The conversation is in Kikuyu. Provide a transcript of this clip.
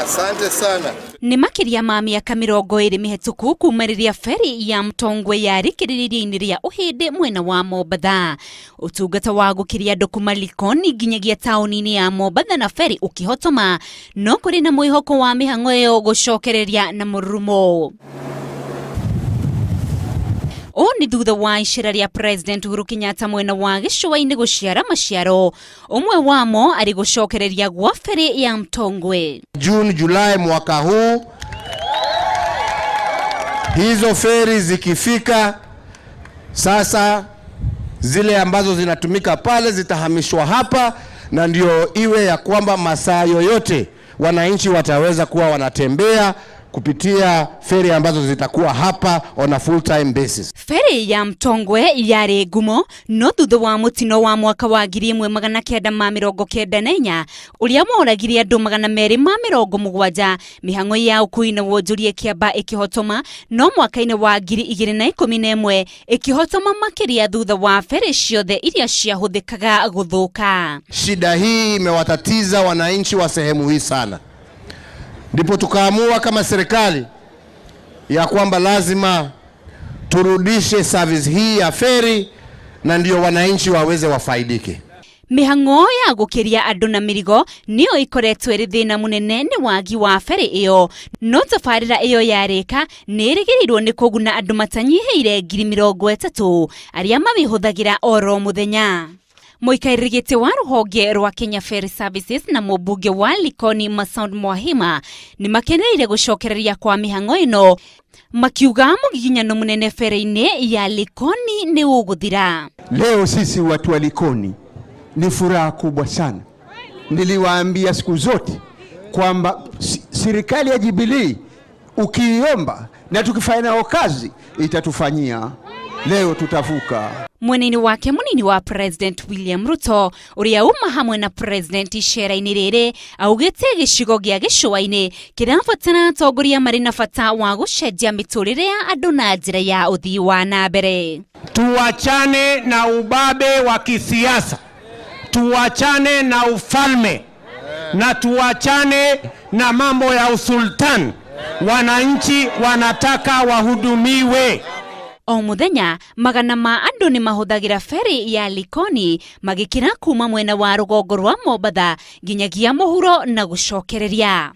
Asante sana. Nĩ makĩria ma mĩaka 20 mĩhetũku kuma rĩrĩa feri ya Mtongwe yarĩkĩrĩire iria-inĩ rĩa Ũhĩndĩ mwena wa Mombatha. Ũtungata wa gũkĩria andũ kuma Likoni nginyagia taũni-inĩ ya Mombatha na feri ũkĩhotoma, no kũrĩ na mwĩhoko wa mĩhang'o ĩyo gũcokereria na mũrurumo. Ũũ nĩ thutha wa icera rĩa President Uhuru Kenyatta mwena wa gĩcũa-inĩ gũciara maciaro, ũmwe wamo arĩ gũcokereria gwa feri ya Mtongwe. June, Julai mwaka huu hizo feri zikifika sasa, zile ambazo zinatumika pale zitahamishwa hapa, na ndio iwe ya kwamba masaa yoyote wananchi wataweza kuwa wanatembea kupitia feri ambazo zitakuwa hapa on a full time basis. Feri ya Mtongwe yarĩ ngumo no thutha wa mũtino wa mwaka wa 1994 ũrĩa woragire andũ 270, mĩhang'o ya ũkui na wonjoria ĩkĩamba ĩkĩhotoma, no mwaka-inĩ wa 2011 ĩkĩhotoma makĩria thutha wa feri ciothe iria ciahũthĩkaga gũthũka. Shida hii imewatatiza wananchi wa sehemu hii sana, ndipo tukaamua kama serikali ya kwamba lazima turudishe service hii ya feri na ndio wananchi waweze wafaidike. Mĩhang'o ya gũkĩria andũ na mĩrigo nĩyo ĩkoretwo ĩrĩ thĩna mũnene nĩ wagi wa feri ĩyo, no tabarĩra ĩyo yarĩka nĩ ĩrĩgĩrĩirwo nĩ kũguna andũ matanyihĩire 30,000 arĩa mamĩhũthagĩra oro mũthenya. Mũikarĩri gĩtĩ wa rũhonge rwa Kenya Ferry Services na mũmbunge wa Likoni Masoud Mwahima nĩ makenereire gũcokereria kwa mĩhang'o ĩno, makiuga mũgiginyano mũnene ferĩ-inĩ ya Likoni nĩ ũgũthira. Leo sisi watu wa Likoni ni furaha kubwa sana. Niliwaambia siku zote kwamba serikali ya Jubilee ukiiomba na tukifanya nao kazi itatufanyia. Leo tutavuka. Mwena-inĩ wake mũnini wa President William Ruto ũrĩa uma hamwe na President icera-inĩ rĩrĩ augĩte gĩcigo gĩa gĩcũa-inĩ kĩrabatara atongoria marĩ na bata wa gũcenjia mĩtũrĩre ya andũ na njĩra ya ũthii wa na mbere. Tuachane na ubabe wa kisiasa, tuachane na ufalme na tuachane na mambo ya usultan. Wananchi wanataka wahudumiwe. O mũthenya magana ma andũ nĩ mahũthagĩra feri ya Likoni magĩkĩra kuma mwena wa rũgongo rwa Mombatha nginyagia mũhuro na gũcokereria.